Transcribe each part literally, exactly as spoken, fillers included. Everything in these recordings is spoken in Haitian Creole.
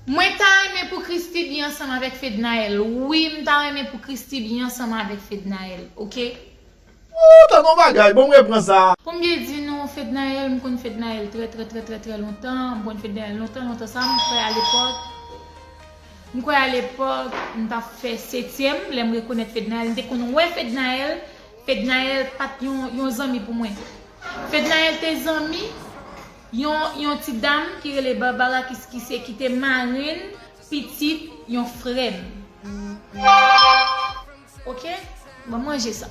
Mwen ta renmen pou Christie byen ansanm avèk Fednaelle. Wi, m ta renmen pou Christie byen ansanm avèk Fednaelle, oke? Ou tande yon bagay, bon, m repran sa. Pou m byen di nou, Fednaelle, m konn Fednaelle trè, trè, trè, trè, trè lontan. M konn Fednaelle lontan, lontan sa, m kwè alepòk. M kwè alepòk, m t ap fè setyèm, lè m rekonèt Fednaelle. M te konn wè Fednaelle, Fednaelle pa t yon, yon zanmi pou mwen. Fednaelle te zanmi yon, yon ti dam ki rele Barbara ki, ki se, ki te marenn pitit yon frè m. Oke? Ban m ranje sa.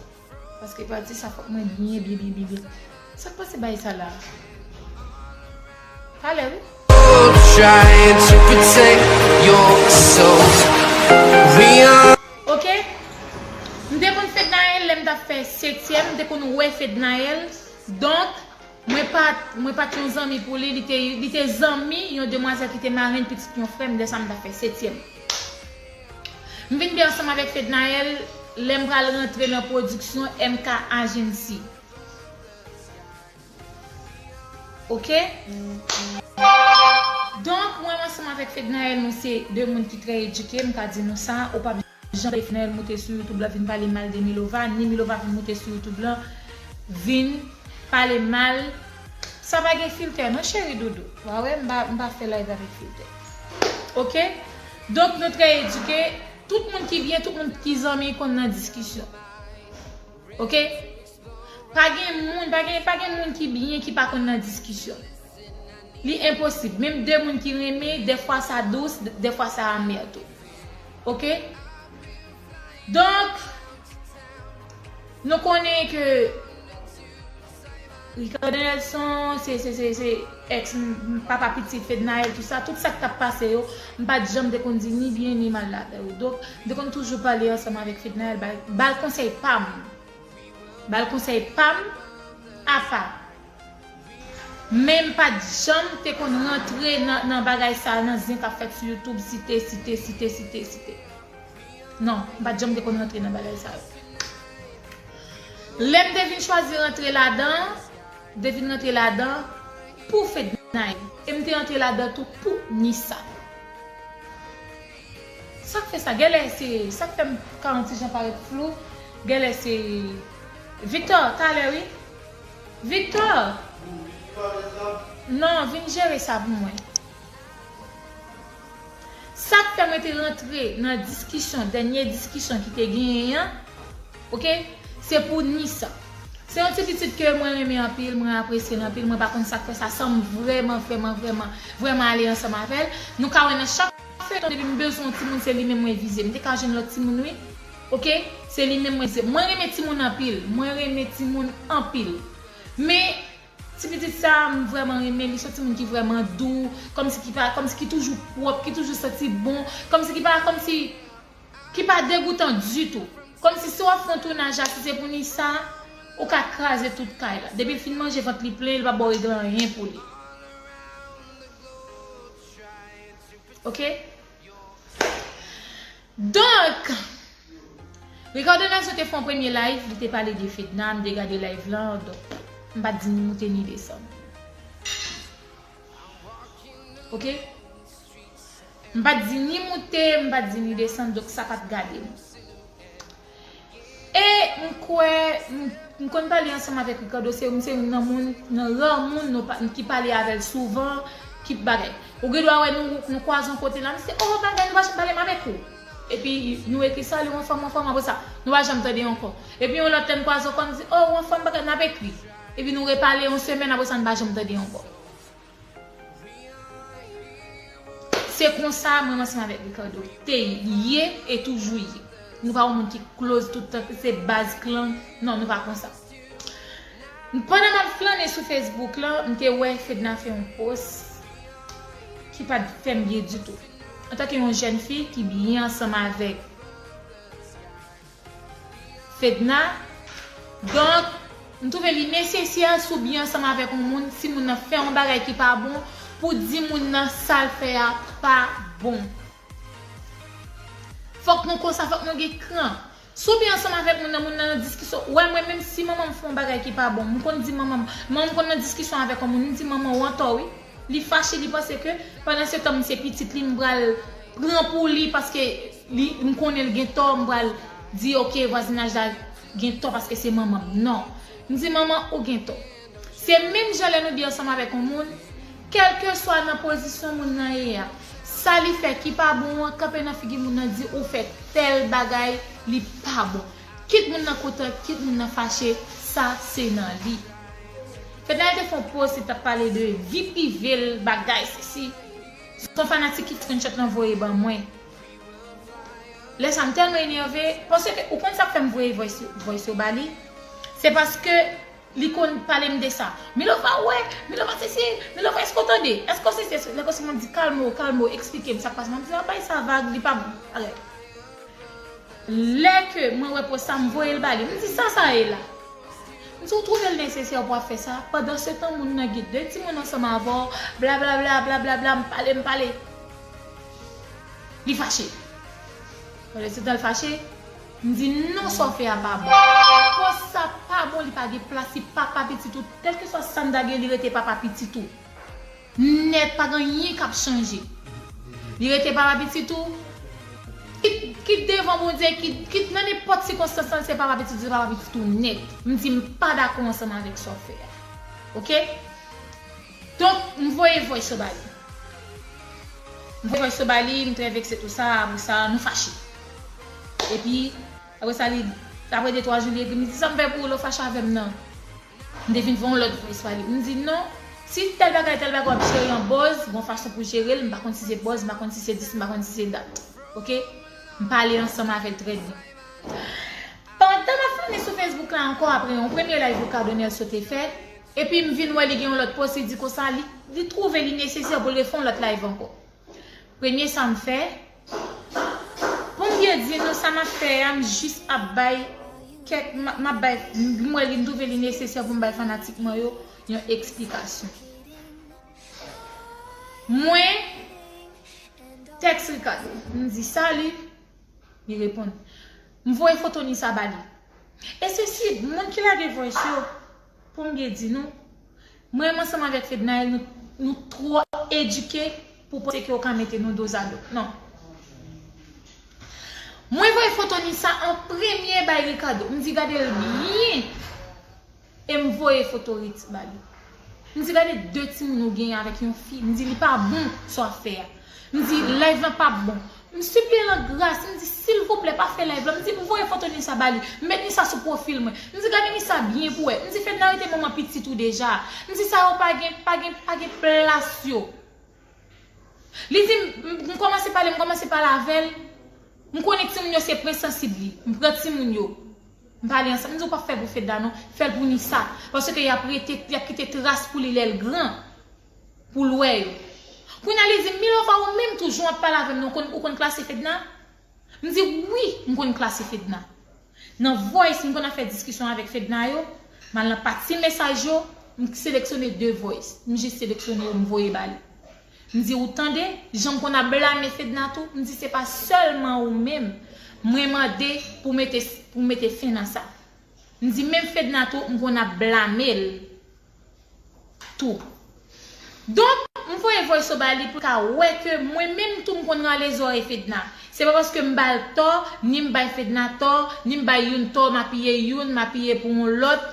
Paske pati sa fòk mwen byen, byen, byen, byen, byen. Sa k pase bay sa la? Talè wi. Trying to protect your soul. We are. Oke? M te konn Fednaelle lè m t ap fè setyèm, m te konn wè Fednaelle. Donk, mwen pa t, mwen pa t yon zanmi pou li, li te, li te zanmi yon demwazèl ki te marenn pitit yon frè m, lè sa m t ap fè setyèm. M vin byen ansanm avèk Fednaelle lè m pral rantre nan pwodiksyon M K Agency. Oke? Donk, mwen ansanm avèk Fednaelle, nou se de moun ki trè edike, m ka di nou sa, ou p ap janm tande Fednaelle moute sou YouTube la vin pale mal de Milova, ni Milova vin moute sou YouTube la vin pale mal. Sa pa gen filtè non, cheri doudou. Wa wè, m pa, m pa fè live avèk filtè. Oke? Donk, nou trè edike. Tout moun ki byen, tout moun ki zanmi konn nan diskisyon. Oke? Pa gen moun, pa gen, pa gen moun ki byen ki pa konn nan diskisyon. Li enposib. Menm de moun ki renmen, dèfwa sa dous, dèfwa sa amè tou. Oke? Donk, nou konnen ke Ricardo Nelson, se, se, se, se ex m, papa pitit Fednaelle, tout sa, tout sa k t ap pase yo, m pa t janm te konn di ni byen ni mal lavè yo. Donk, m te konn toujou pale ansanm avèk Fednaelle, ba l, ba l konsèy pa m. Ba l konsèy pa m, apa. Men m pa t janm te konn rantre nan, nan bagay sa, nan zen k ap fèt sou YouTube, site, site, site, site, site. Non, m pa t janm te konn rantre nan bagay sa yo. Lè m te vin chwazi rantre ladan, m te vin rantre ladan pou Fednaelle. E m te rantre ladan tou pou Nissa. Sa k fè sa? Genlè se, sa k fè m ka yon ti jan parèt flou, genlè se Victor, talè wi. Victor! Non, vin jere sa pou mwen. Sa k fè mwen te rantre nan diskisyon, dènye diskisyon ki te genyen an, oke, se pou Nissa. Se yon ti pitit ke mwen renmen anpil, mwen apresye l anpil, mwen pa konn sa k fè sa, san m vrèman, vrèman, vrèman, vrèman ale ansanm avè l. Nou ka wè nan chak feyton, depi m bezwen yon timoun, se li menm mwen vize. M te ka jwenn lòt timoun, wi. Oke? Se li menm mwen vize. Mwen renmen timoun anpil. Mwen renmen timoun anpil. Men, ti pitit sa, m vrèman renmen li. Se yon timoun ki vrèman dou. Kòmsi ki pa, kòmsi ki toujou pwòp, ki toujou santi bon. Kòmsi ki pa, kòmsi ki pa degoutan ditou. Kòmsi si w ap fè yon tounaj la, si se pou Nissa, ou ka kraze tout kay la. Depi l fin manje, vant li plen, li p ap ba w regle anyen pou li. Oke? Donk, Ricardo Nelson te fè yon premye live, li te pale de Fedna, m te gade live lan, donk, m pa t di ni moute ni desann. Oke? M pa t di ni moute, m pa t di ni desann, donk sa pa t gade m. E m kwè, m, m konn pale ansanm avèk Ricardo, se, se youn nan moun, nan ra moun nou pa, ki pale avè l souvan, ki bagay. Ou gen dwa wè nou, nou kwaze yon kote la, misye, oh, bagay, nou pa janm pale m avèk ou. Epi nou ekri, salut, anfòm, anfòm, apre sa, nou pa janm tande ankò. Epi yon lòt lè n kwaze ankò, nou di, oh, ou anfòm, bagay, n ap ekri. Epi nou repale yon semèn, apre sa, n pa janm tande ankò. Se konsa mwen ansanm avèk Ricardo te ye e toujou ye. Nou pa yon moun ki close tout tan, se baz klan. Non, nou pa konsa. Pandan m ap flannen sou Facebook lan, m te wè Fedna fè yon post ki pa t fè m byen ditou. Antanke yon jèn fi ki byen ansanm avèk Fedna. Donk, m twouve li nesesè si w byen ansanm avèk yon moun, si moun nan fè yon bagay ki pa bon, pou di moun nan sa l fè a pa bon. Fòk nou konsa, fòk nou gen kran. Si w byen ansanm avèk moun nan, moun nan nan diskisyon, ou wè mwen menm si manman m fè yon bagay ki pa bon, m konn di manman m, manman m konn nan diskisyon avèk yon moun, m di manman w antò wi. Li fache, li panse ke pandan se tan m se pitit li, m pral pran pou li paske li, m konnen l gen tò, m pral di, ok, vwazinaj la gen tò paske se manman m. Non. M di, manman, ou gen tò. Se menm jan lè nou byen ansanm avèk yon moun, kèlkeswa nan pozisyon moun nan ye a, sa li fè ki pa bon an, kanpe nan figi moun nan, di ou fè tèl bagay, li pa bon. Kit moun nan kontan, kit moun nan fache, sa se nan li. Fednaelle te fè yon post, li t ap pale de vi prive l, bagay, sesi. Se yon fanatik ki screenshot lan voye ban mwen. Lè sa, m tèlman enève, paske ou konn sa k fè m voye voice, voice yo ba li? Se paske li konn pale m de sa. Milova, wè, Milova, sesi, Milova, èske w tande? Èske w sesi? Lè konsa, m di, kalme w, kalme w, eksplike m sa k pase. M di, a bay sa vag, li pa bon. Alè. Lè ke mwen wè post sa, m voye l ba li. M di, sa sa ye la? M di, ou twouve l nesesè pou w ap fè sa? Pandan se tan, moun nan gen de timoun ansanm avè w, blablabla, blablabla, m pale, m pale. Li fache. Pandan se tan, l fache. M di, non, sa w fè a pa bon. Post sa pa bon, li pa gen plas, li papa pitit ou. Kèlkeswa sa m ta gen, li rete papa pitit ou. Nèt, pa gen anyen k ap chanje. Li rete papa pitit ou. Kit, kit devan Bondye, kit, kit nan nenpòt sikonstans, se papa pitit ou, se papa pitit ou nèt. M di m pa dakò ansanm avèk sa w fè a. Oke? Donk, m voye voice yo ba li. M voye voice yo ba li, m trè vekse tou sa, apre sa, nou fache. Epi, apre sa, li, apre de twa jou, li ekri m, li di, sa m fè pou ou, lè w fache avè m nan? M te vin fè yon lòt voice pa li. M di, non, si tèl bagay, tèl bagay w ap jere an buzz, gon fason pou jere l, m pa konn si se buzz, m pa konn si se dis, m pa konn si se dat. Oke? M pale ansanm avè l trè byen. Pandan m ap flane sou Facebook la ankò, apre yon premye live Ricardo Nelson te fè, epi m vin wè li gen yon lòt post, li di konsa, li, li twouve li nesesè pou l refè yon lòt live ankò. Premye sa m fè, pou m byen di nou sa m ap fè a, m jis ap bay kèk, m, m ap bay, m wè li, m twouve li nesesè pou m bay fanatik mwen yo yon eksplikasyon. Mwen tèks Ricardo, m di, salut, li reponn. M voye foto Nisa ba li. E sesi, moun ki lage voice yo, pou m byen di nou, mwen menm ansanm avèk Fednaelle, nou, nou twò edike pou panse ke w ka mete nou dozado. Non. Mwen voye foto Nisa an premye bay Ricardo. M di, gade l byen. E m voye foto Ritz ba li. M di, gade de timoun ou genyen avèk yon fi. M di, li pa bon sa w ap fè a. M di, live lan p ap bon. M sipliye l an gras, m di, silvouplè, pa fè live lan. M di, m voye foto Nisa ba li. M met Nisa sou pwofil mwen. M di, gade Nisa byen pou wè. M di, Fedna rete manman pitit ou deja. M di, sa yo pa gen, pa gen, pa gen plas yo. Li di, m, m, m kòmanse pale, m kòmanse pale avè l. M konnen timoun yo se pwen sansib li. M pran timoun yo. M pale ansanm. M di, ou p ap fè pou Fedna non. Fè l pou Nisa. Paske y ap rete, y ap kite tras pou li lè l gran. Pou l wè yo. Kounye a li di m, Milova, ou menm tou, jan w ap pale avè m nan, ou konn, ou konn klase Fedna? M di, wi, m konn klase Fedna. Nan voice, m konn ap fè diskisyon avèk Fedna yo, m al nan pati mesaj yo, m seleksyone de voice. M jis seleksyone yo, m voye ba li. M di, ou tande, jan m konn ap blame Fedna tou, m di, se pa sèlman ou menm mwen mande pou mete, pou mete fen nan sa. M di, menm Fedna tou, m konn ap blame l tou. Donk, m voye voice yo ba li pou l ka wè ke mwen menm tou m konn rale zòrèy Fedna. Se pa paske m ba l tò, ni m bay Fedna tò, ni m bay youn tò, m apiye youn, m apiye pou yon lòt,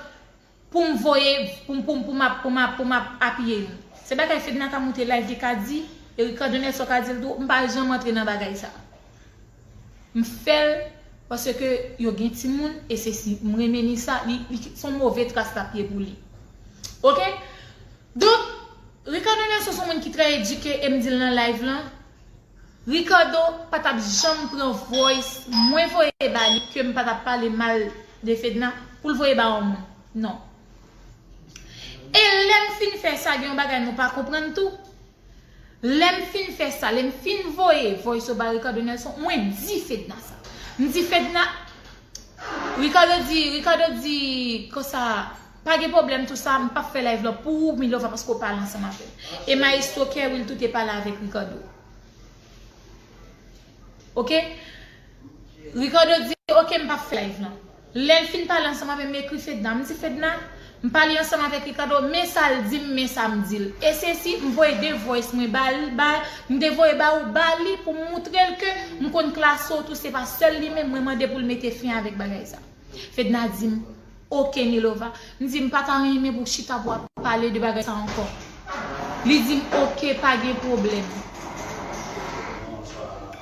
pou m voye, pou m, pou m, pou m ap, pou m ap, pou m ap apiye youn. Se bagay Fedna ka moute live li ka di, e Ricardo Nelson ka di l tou, m pa janm antre nan bagay sa. M fè l paske yo gen timoun, e se si m renmen Nisa, li, li, se yon move tras l ap ye pou li. Oke? Donk, Ricardo Nelson se yon moun ki trè edike, e m di l nan live lan, Ricardo pa t ap janm pran voice mwen voye ba li, ke m pa t ap pale mal de Fedna, pou l voye ba yon moun. Non. E lè m fin fè sa, gen yon bagay nou pa konprann tou. Lè m fin fè sa, lè m fin voye voice yo ba Ricardo Nelson, mwen di Fedna sa. M di Fedna, Ricardo di, Ricardo di konsa, pa gen pwoblèm tou sa, m p ap fè live lan pou ou, Milova, paske w pale ansanm avè m. E Maestro Kerwil tou te pale avèk Ricardo. Oke? Ricardo di, oke, m p ap fè live lan. Lè l fin pale ansanm avè m, m ekri Fedna. M di, Fedna, M pale ansanm avèk Ricardo, men sa l di m, men sa m di l. E se si m voye de voice mwen ba l, ba, m te voye ba ou, ba li pou m moutre l ke m konn klase w tou, se pa sèl li menm mwen mande pou l mete fen avèk bagay sa. Fedna di m, "Oke, Milova." M di, "M pa ta renmen pou w chita pou w ap pale de bagay sa ankò." Li di m, "Oke, pa gen pwoblèm."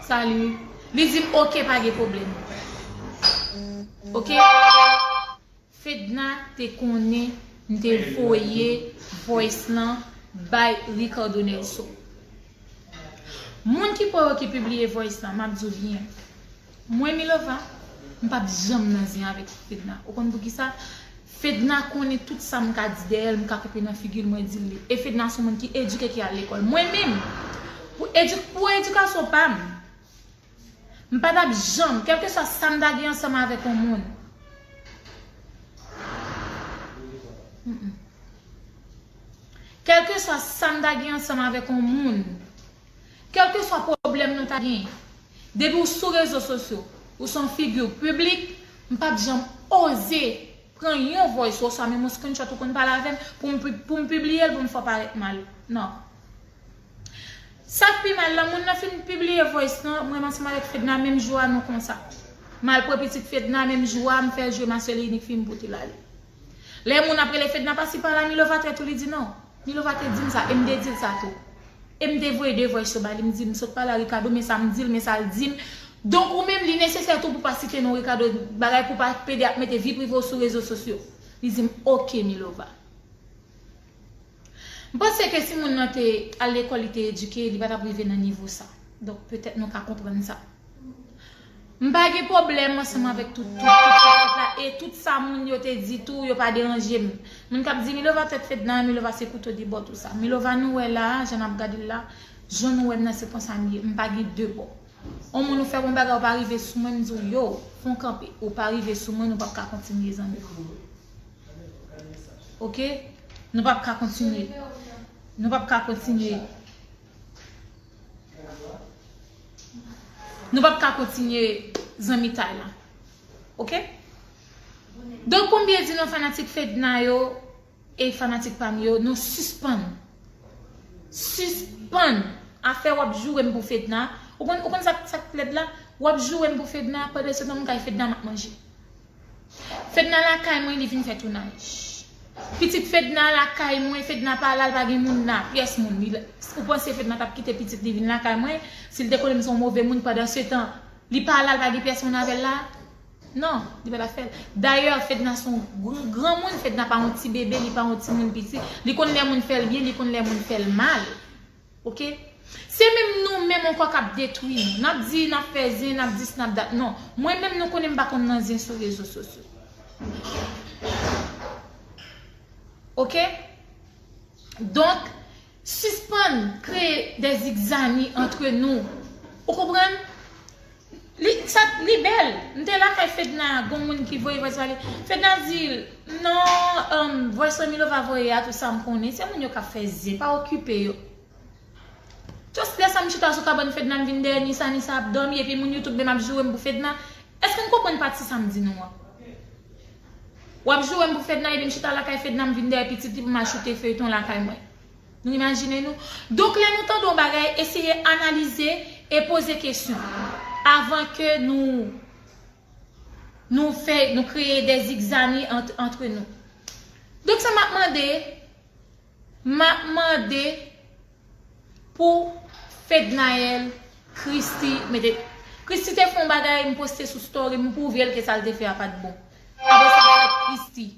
Salut. Li di m, "Oke, pa gen pwoblèm." Oke? Fedna te konnen m te voye voice lan bay Ricardo Nelson. Moun ki pa wè ki pibliye voice lan, m ap di w byen. Mwen, Milova, m p ap janm nan zen avèk Fedna. Ou konn poukisa? Fedna konnen tout sa m ka di dèyè l, m ka kanpe nan figi l, mwen di l li. E Fedna se yon moun ki edike, ki al lekòl. Mwen menm, pou edi-, pou edikasyon pa m, m pa t ap janm, kèlkeswa sa m ta gen ansanm avèk yon moun. Mm-mm. Kèlkeswa sa m ta gen ansanm avèk yon moun, kèlkeswa pwoblèm nou ta gen, depi w sou rezo sosyo, ou se yon figi piblik, m p ap janm oze pran yon voice oswa menm yon screenshot ou konn pale avè m pou m pi-, pou m pibliye l pou m fè w parèt mal. Non. Sa k pi mal la, moun nan fin pibliye voice lan, mwen ansanm avèk Fedna menm jou a nou konsa. M al pran pitit Fedna menm jou a, m fè l jwe ma sèl inik fi m pote l ale. Lè moun ap rele Fedna pase pa la, Milova trèt ou, li di non. Milova te di m sa, e m te di l sa tou. E m te voye de voice yo ba li, m di m sot pale a Ricardo, men sa m di l, men sa l di m. Donk ou menm, li nesesè tou pou pa site non Ricardo, bagay pou pa pede ap mete vi prive w sou rezo sosyo. Li di m, "Oke, Milova." M panse ke si moun nan te al lekòl, li te edike, li pa t ap rive nan nivo sa. Donk, petèt nou ka konprann sa. M pa gen pwoblèm ansanm avèk tout, tout, tout sa fèt la, e tout sa moun yo te di tou, yo pa deranje m. Moun k ap di, "Milova trèt Fedna, Milova se kouto de bò tou sa." Milova nou wè la, jan n ap gade l la, jan nou wè m nan se konsa m ye, m pa gen de bò. On moun ou fè bon bagay, ou pa rive sou mwen, m di w, "Yo, fè on kanpe, ou pa rive sou mwen, nou p ap ka kontinye zanmi." Oke? Nou p ap ka kontinye. Nou p ap ka kontinye. Nou p ap ka kontinye zanmitay la. Oke? Donk, pou m byen di nou, fanatik Fedna yo e fanatik pa m yo, nou sispann. Sispann afè w ap joure m pou Fedna. Ou konn, ou konn sa, sa k lèd la? W ap joure m pou Fedna, pandan se tan m kay Fedna m ap manje. Fedna lakay mwen, li vin fè tounaj. Pitit Fedna lakay mwen, Fedna pa la, l pa gen moun la, pyès moun. Li, ou panse Fedna t ap kite pitit li vin lakay mwen? Si l te konnen m se yon move moun, pandan se tan, li pa la, l pa gen pyès moun avè l la? Non, li pa t ap fè l. Dayè, Fedna se yon gran, granmoun, Fedna pa yon ti bebe, li pa yon timoun piti. Li konn lè moun fè l byen, li konn lè moun fè l mal. Oke? Se menm nou menm ankò k ap detwi nou. N ap di, n ap fè zen, n ap dis, n ap dat. Non. Mwen menm, nou konnen m pa konn nan zen sou rezo sosyo. Oke? Donk, sispann kreye de zigzani antre nou. Ou konprann? Li, sa, li bèl. M te lakay Fedna, gon moun ki voye vwèz pale. Fedna di l, "Non, um, vwèz Milova voye a, tou sa m konnen. Se moun yo k ap fè zen, pa okipe yo." Just lè sa m chita sou kabann Fedna, m vin dèyè Nisa, Nisa ap dòmi, epi moun YouTube menm ap joure m pou Fedna. Èske n konprann pati sa m di nou an? W ap joure m pou Fedna, epi m chita lakay Fedna, m vin dèyè pitit li pou m al choute feyton lakay mwen. Nou imajine nou? Donk, lè nou tande yon bagay, eseye analize e poze kesyon avan ke nou, nou fè, nou kreye de zigzani ant, antre nou. Donk, sa m ap mande, m ap mande pou Fednaelle, Christie, mete, Christie te fè yon bagay, m poste sou story, m pwouve l ke sa l te fè a pa t bon. Apre sa, fòt Christie.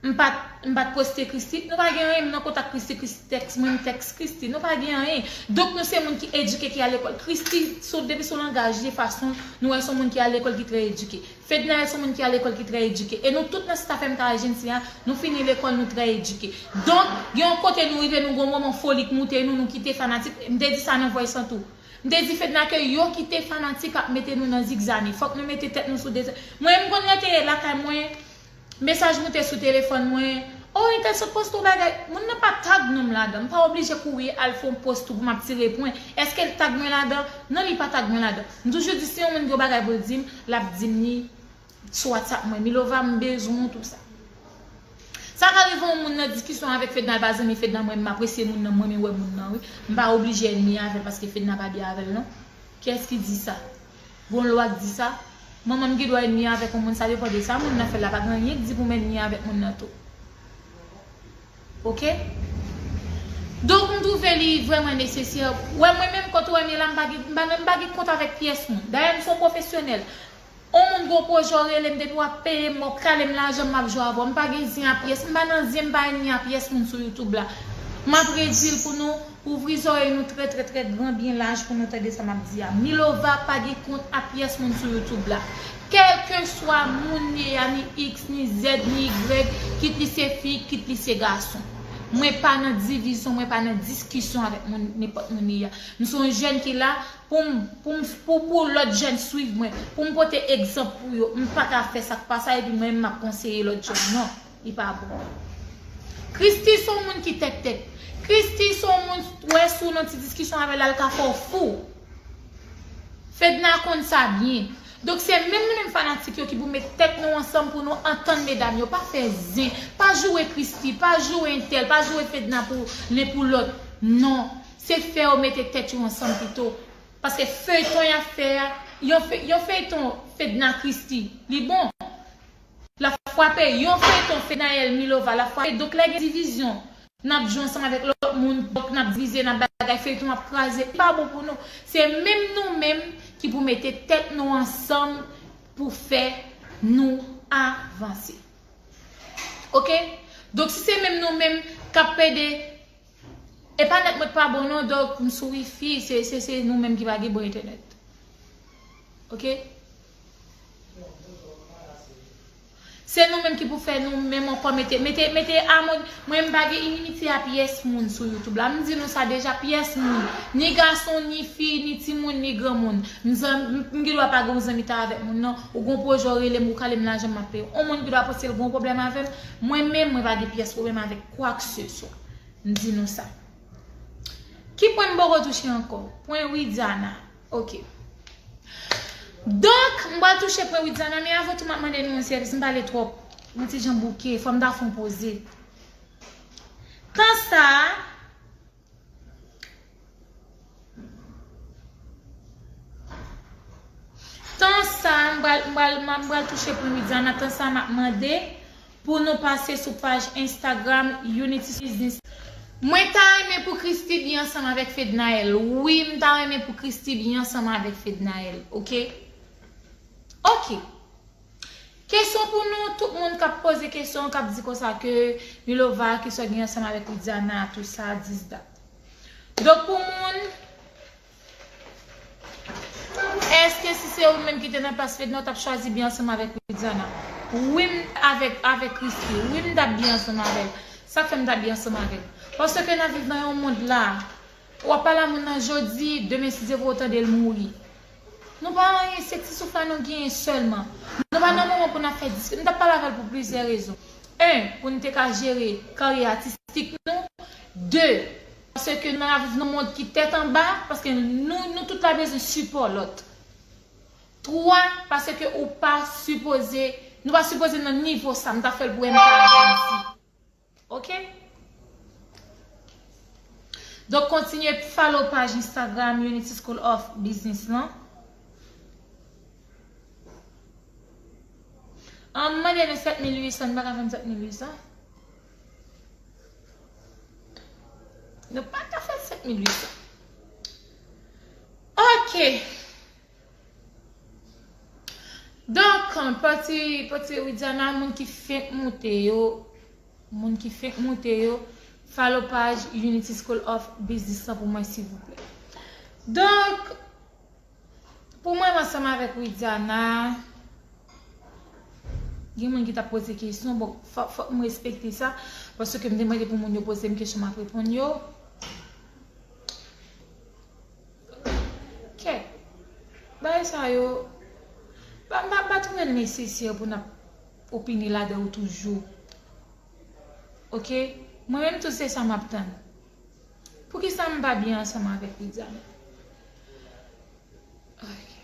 M pa t, m pa t poste Christie. Nou pa gen anyen, m nan kontak Christie, Christie tèks mwen, m tèks Christie. Nou pa gen anyen. Donk, nou se moun ki edike, ki al lekòl. Christie, sou, depi sou langaj li, fason, nou wè se yon moun ki al lekòl, ki trè edike. Fednaelle se yon moun ki al lekòl, ki trè edike. E nou tout nan staff M K Agency a, nou fini lekòl, nou trè edike. Donk, gen yon kote nou rive, nou gon moman foli k moute nou, nou kite fanatik. M te di sa nan voice lan tou. M te di Fedna ke yo kite fanatik ap mete nou nan zigzani. Fòk nou mete tèt nou sou de zè. Mwen, m konn lè te ye lakay mwen, mesaj moute sou telefòn mwen. "Oh, entèl sot poste yon bagay." Moun nan pa tag non m ladan. M pa oblije kouri al fè yon post tou pou m ap tire pwen. Èske l tag mwen ladan? Non, li pa tag mwen ladan. M toujou di, si yon moun gen yon bagay pou l di m, l ap di m li. sou WhatsApp mwen. Milova, m bezwen w tou sa. Sa ka rive yon moun nan diskisyon avèk Fedna, l pa zanmi Fedna, mwen menm m apresye moun nan, mwen menm wè moun nan, wi. M pa oblije ènmi avè l paske Fedna pa byen avè l, non. Kiyès ki di sa? Gon lwa k di sa? Manman m gen dwa ènmi avèk yon moun, sa depann de sa moun nan fè la, pa gen anyen k di pou m ènmi avèk moun nan tou. Oke? Donk, m twouve li vrèman nesesè. Wè, mwen menm, kote w wè m ye la, m pa gen, m pa, m pa gen kont avèk pyès moun. Dayè, m se yon pwofesyonèl. On moun gon pwojè w rele m, depi w ap peye m, w ap kale m lajan, m ap jwe avè w. M pa gen zen a pyès, m pa nan zen, m pa ènmi a pyès moun sou YouTube la. M ap redi l pou nou ouvri zòrèy nou trè, trè, trè gran byen laj pou nou tande sa m ap di a. Milova pa gen kont a pyès moun sou YouTube la. Kèlkeswa moun li ye a, ni X, ni Z, ni Y, kit li se fi, kit li se gason. Mwen pa nan divizyon, mwen pa nan diskisyon avèk moun, nenpòt moun li ye a. M se yon jèn ki la pou m, pou m, pou, pou lòt jèn swiv mwen, pou m pote egzanp pou yo. M pa ka fè sa k pa sa, epi mwen menm m ap konseye lòt jèn. Non, li pa bon. Christy se yon moun ki tèt tèt. Christy se yon moun, wè, si w nan ti diskisyon avè l, l ka fè w fou. Fedna konn sa byen. Donk, se menm nou menm fanatik yo ki pou met tèt nou ansanm pou nou antann medam yo. Pa fè zen, pa joure Christy, pa joure entèl, pa joure Fedna pou len pou lòt. Non, se fè yo mete tèt yo ansanm pito. Paske feyton y ap fè a, yon fe-, yon feyton Fedna Christy, li bon. L ap frape, yon feyton Fednaelle Milova, l ap frape. Donk, lè gen divizyon, n ap jwe ansanm avèk lòt moun, donk, n ap divize, n ap bagay, feyton ap kraze. Li pa bon pou nou. Se menm nou menm ki pou mete tèt nou ansanm pou fè nou avanse. Oke? Donk, si se menm nou menm k ap pede, e pa nèt mwen k pa bon non, donk, m sou wifi, se, se, se nou menm ki pa gen bon entènèt. Oke? Se nou menm ki pou fè nou menm ankò mete, mete, mete amon-, mwen m pa gen inimitye a pyès moun sou YouTube la. M di nou sa deja, pyès moun. Ni gason, ni fi, ni timoun, ni granmoun. M zanm-, m, m gen dwa pa gen yon zanmitay avèk moun nan. Ou gon pwojè w rele m, ou kale m lajan m ap peye w. On moun gen dwa panse l gon pwoblèm avè m. Mwen menm, mwen pa gen pyès pwoblèm avèk kwakseswa. M di nou sa. Ki pwen m poko touche ankò? Pwen Widiana. Oke. Donk, m pral touche pwen Widiana, men avan tou, m ap mande nou yon sèvis, m pale twòp. Yon ti jan bouke, fò m ta fè yon poze. Tan sa a, tan sa a, m pral, m pral, m pral touche pwen Widiana, tan sa a, m ap mande pou nou pase sou paj Instagram Unity Business. Mwen ta renmen pou Christy byen ansanm avèk Fednaelle. Wi, m ta renmen pou Christy byen ansanm avèk Fednaelle. Oke? Oke. Kesyon pou nou, tout moun k ap poze kesyon, k ap di konsa ke Milova, kesyon gen ansanm avèk Widiana, tou sa, dis dat. Donk, pou moun, èske si se ou menm ki te nan plas Fedna, ou t ap chwazi byen ansanm avèk Widiana? Wi, m avèk, avèk Christy. Wi, m t ap byen ansanm avè l. Sa k fè m t ap byen ansanm avè l? Paske n ap viv nan yon mond la, w ap pale a moun nan jodi, demen si Dye vle w tande l mouri. Nou pa anyen, se ti souf la nou genyen sèlman. Nou pa nan moman pou n ap fè diskisyon. M t ap pale avè l pou plizyè rezon. En, pou n te ka jere karyè atistik nou. De, paske nou ap viv nan mond ki tèt anba, paske nou, nou tout la bezwen sipò lòt. Twa, paske ou pa sipoze, nou pa sipoze nan nivo sa, m ta fè l pou M K M C. Oke? Donk, kontinye follow paj Instagram Unity School of Business lan. An, m mande nou sèt mil uit san, nou pa ka fè m sèt mil uit san. Nou pa ka fè sèt mil uit san. Oke. Donk, pati, pati Widiana, moun ki fenk moute yo, moun ki fenk moute yo, follow paj Unity School of Business lan pou mwen, silvouplè. Donk, pou mwen, ansanm avèk Widiana, gen moun ki t ap poze kesyon, bon, fò, fòk m respekte sa, paske m te mande pou moun yo poze m kesyon, m ap reponn yo. Kèt. Bagay sa yo, pa, pa, pa twouve l nesesè pou n ap opine ladan yo toujou. Oke? Mwen menm tou se sa m ap tann. Poukisa m pa byen ansanm avèk Widiana? Oke.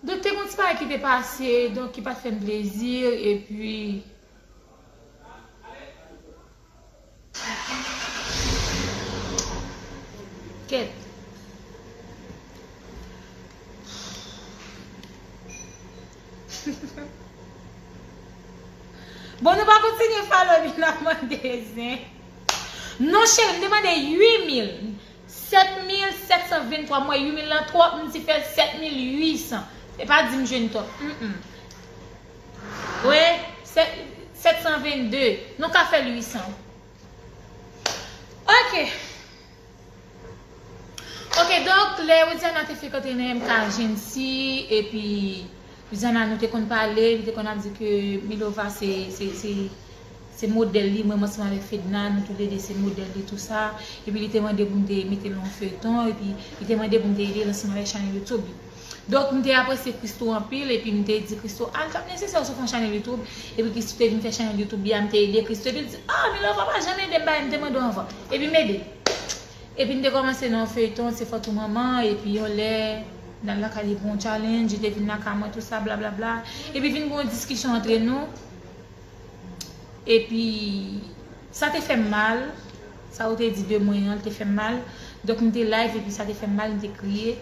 Donk, te gon ti bagay ki te pase, donk, ki pa t fè m plezi, epi Kèt. Bon, nou pa kontinye follow li, n ap mande zen. Non, cheri, m te mande uit mil. Sèt mil sèt san venntwa, m wè uit mil lan twòp, m di fè l sèt mil uit san. Se pa di m jwenn twòp. Mm, mm. Wi, sèt, sèt san vennde. Nou ka fè l uit san. Ok. Ok, donk, lè Widiana te frekante nan M K Agency, epi Widiana, nou te konn pale, li te konn ap di ke Milova se, se, se, se modèl li, mwen, mwen ansanm avèk Fedna, nou toulede se modèl li, tou sa. Epi li te mande pou m te mete l nan yon feyton, epi li te mande pou m te ede l ansanm avèk chanèl YouTube li. Donk, m te apresye Christoo anpil, epi m te di Christoo, "Ah, l t ap nesesè w si w fè yon chanèl YouTube." Epi Christoo te vin fè chanèl YouTube li a, m te ede Christoo, epi l di, "Ah, Milova pa janm ede m, bagay m te mande w anvan." Epi m ede l. Epi n te kòmanse nan yon feyton, se fòt ou manman, epi yon lè, n al lakay li pou yon challenge, li te vin lakay mwen, tou sa, blablabla. Epi vin gen yon diskisyon antre nou. Epi, sa te fè m mal, sa ou te di de mwen an, li te fè m mal. Donk, m te live, epi sa te fè m mal, m te kriye.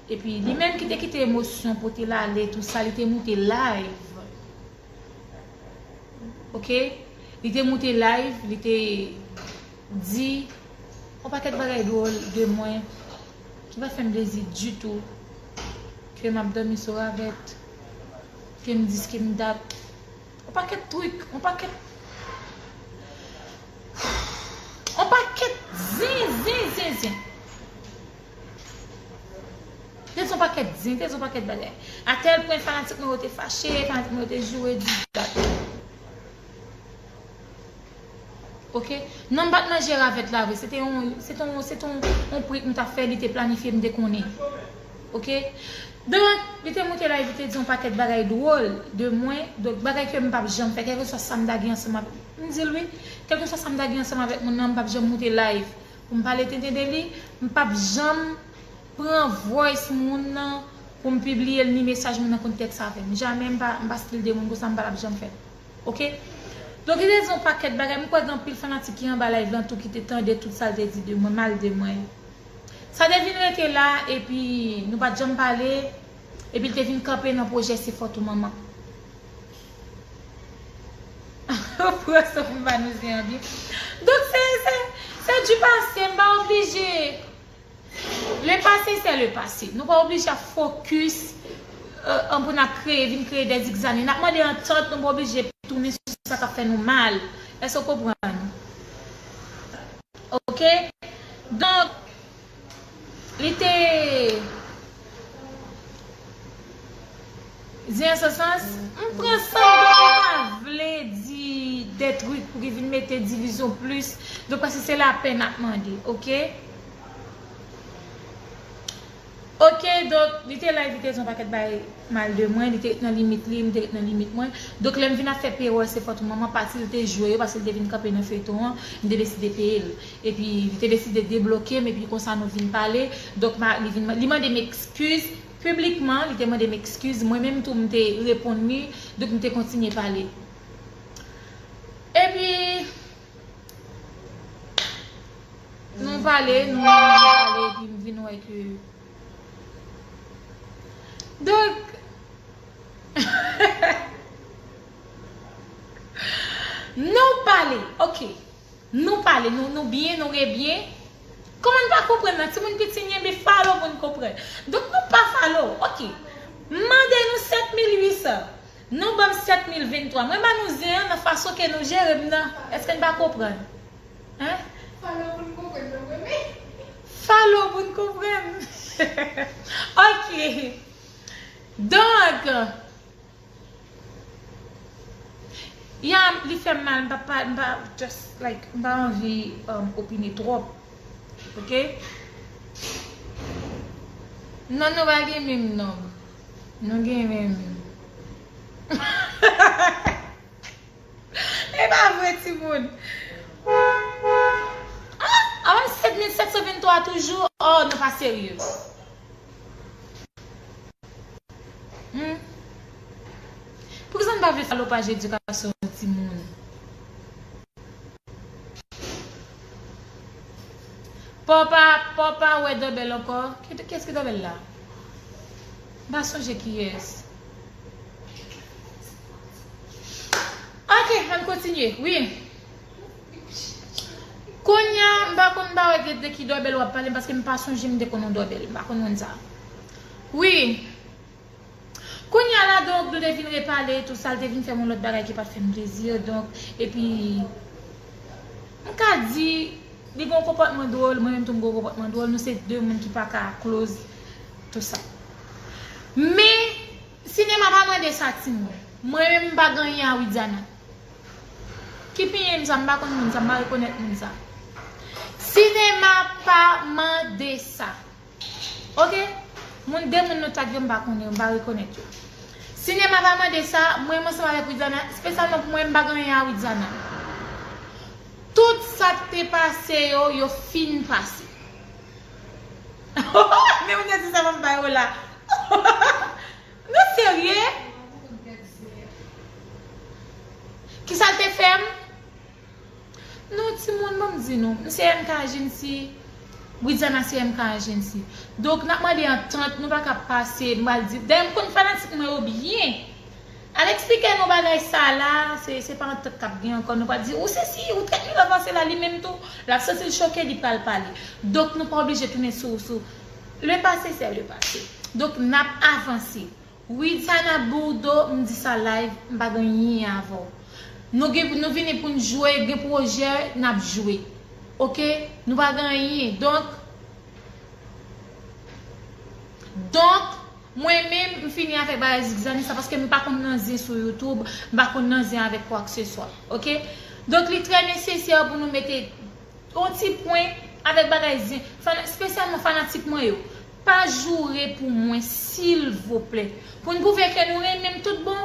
Epi, li menm ki te kite emosyon pote l ale, tou sa, li te moute live. Ok? Li te moute live, li te di yon pakèt bagay dwòl de mwen, ki pa fè m plezi ditou, ke m ap dòmi sou ravèt, ke m dis, ke m dat. Yon pakèt trik, yon pakèt, yon pakèt zen, zen, zen, zen. Te di yon pakèt zen, te di yon pakèt bagay. A tèl pwen fanatik mwen yo te fache, fanatik mwen yo te joure, dis dat. Ok? Non, m pa t manje ravèt la vre. Se te yon, se te yon, se te yon, yon prank m t ap fè, li te planifye, m te konnen. Ok? Donk, li te moute live, li te di yon pakèt bagay dwòl de mwen. Donk, bagay ke m p ap janm fè, kèlkeswa sa m ta gen ansanm avèk, m di l wi, kèlkeswa sa m ta gen ansanm avèk moun nan, m p ap janm moute live pou m pale tenten de li, m p ap janm pran voice moun nan pou m pibliye l, ni mesaj moun nan konn tèks avè m. Jamè m pa, m pa stil de moun konsa, m pa t ap janm fè l. Ok? Donk, li te di yon pakèt bagay. M kwè gen anpil fanatik ki anba live lan tou ki te tande tout sa l te di de mwen, mal de mwen. Sa te vin rete la, epi nou pa t janm pale, epi l te vin kanpe nan pwojè Se Fòt ou Manman. Pran san pou m pa nou zen an byen. Donk, se, se, se du passé, m pa oblije. Le passé, c'est le passé. Nou pa oblije ap fokis, euh, an pou n ap kreye, vin kreye de zigzani. N ap mande antant, nou pa oblije tounen sou sa k ap fè nou mal. Èske w konprann? Ok? Donk, li te di an se sans, m pran san m, donk, li pa vle di de trik pou ki vin mete divizyon plis. Donk, paske se lapè n ap mande, ok? Ok, donk, li te live, li te di yon pakèt bagay mal de mwen, li te ret nan limit li, m te ret nan limit mwen. Donk, lè m vin ap fè peyòl Se Fòt ou Manman, pati l te jwe yo, paske l te vin kanpe nan feyton an, m te deside peye l. Epi, li te deside debloke m, epi konsa nou vin pale. Donk, ma-, li vin, li mande m ekskiz piblikman, li te mande m ekskiz. Mwen menm tou, m te reponn li, donk m te kontinye pale. Epi, nou pale, nou, nou pale, epi m vin wè ke. Donk, nou pale, ok. Nou pale, nou, nou byen, nou rebyen. Kòman n pa konprann nan? Timoun piti, n gen bi follow pou n konprann. Donk, nou pa follow, ok. M mande nou sèt mil uit san. Nou ban m sèt mil venntwa. Mwen ba nou zen an nan fason ke nou jere m nan. Èske n pa konprann? Hein? Follow pou n konprann, non, mwen menm. Follow pou n konprann. Ok. Donk, ya, li fè m mal, m pa, pa, m pa, just, like, m pa anvi, um, opine twòp. Ok? Non, nou pa gen menm nonb. Nou gen menm. E pa vre, timoun. Ah, ah, sèt mil sèt san venntwa toujou. Oh, nou pa serye. Hmm? Poukisa n pa vle fè lopaj edikasyon timoun? Papa, papa, wè dòbèl ankò. Ki, kiyès ki dòbèl la? M pa sonje kiyès. Ok, ann kontinye. Wi. Kounye a, m pa konn, m pa wè de, de ki dòbèl w ap pale, paske m pa sonje m te konn yon dòbèl. M pa konn moun sa. Wi. Kounye a la, donk, nou te vin repale, tou sa, l te vin fè m yon lòt bagay ki pa t fè m plezi, donk, epi, m ka di, li gen yon konpòtman dwòl, mwen menm tou m gen yon konpòtman dwòl, nou se de moun ki pa ka close, tou sa. Men, sinema pa mande sa, timoun. Mwen menm, m pa gen anyen a Widiana. Ki pinye m sa, m pa konn moun sa, m pa rekonèt moun sa. Sinema pa mande sa. Ok? Moun, de moun nou tag yo, m pa konnen, m pa rekonèt yo. Sinema pa mande sa, mwen, m ansanm avèk Widiana, espesyalman pou mwen, m pa gen anyen a Widiana. Tout sa k te pase yo, yo fin pase. Men moun yo di sa, m bay yo la. Nou serye? Kisa l te fè m? Non, timoun, ban m di nou, m se M K Agency, Widiana se M K Agency. Donk, n ap mande antant, nou pa ka pase, m pral di, dayè, m konn fanatik mwen yo byen. Al eksplike nou bagay sa la, se, se pa antant k ap gen ankò, nou pral di, ou se si, ou trèt Milova se la, li menm tou, l ap santi l choke, li pral pale. Donk, nou pa oblije tounen sou, sou, le passé, c'est le passé. Donk, n ap avanse. Widiana Bourdeau, m di sa live, m pa gen anyen avè w. Nou gen, nou vini pou n jwe, gen pwojè, n ap jwe. Ok? Nou pa gen anyen. Donk, donk, mwen menm, m fini avèk bagay zigzani sa, paske m pa konn nan zen sou YouTube, m pa konn nan zen avèk kwa ke se swa. Ok? Donk, li trè nesesè pou nou mete yon ti pwen avèk bagay zen. Fana-, espesyalman fanatik mwen yo. Pa joure pou mwen, silvouplè. Pou n pwouve ke nou renmen m tout bon,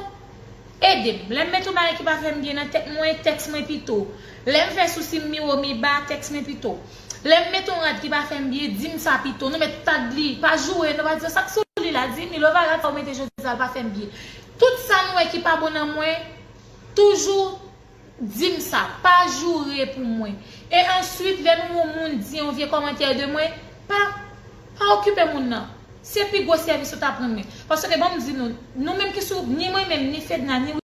ede m. Lè m mete yon bagay ki pa fè m byen nan tèt mwen, tèks mwen pito. Lè m fè sousi m miwo miba, tèks mwen pito. Lè m mete yon rad ki pa fè m byen, di m sa pito. Nou mèt tag li, pa joure, nou pa di sa k sou li la, di Milova rad sa ou mete jodi a l pa fè m byen. Tout sa nou wè ki pa bon nan mwen, toujou di m sa, pa joure pou mwen. E answit, lè nou wè yon moun di yon vye kòmantè de mwen, pa, pa okipe moun nan. Se pi gwo sèvis ou t ap rann mwen. Paske, ban m di nou, nou menm ki sou, ni mwen menm, ni Fedna, ni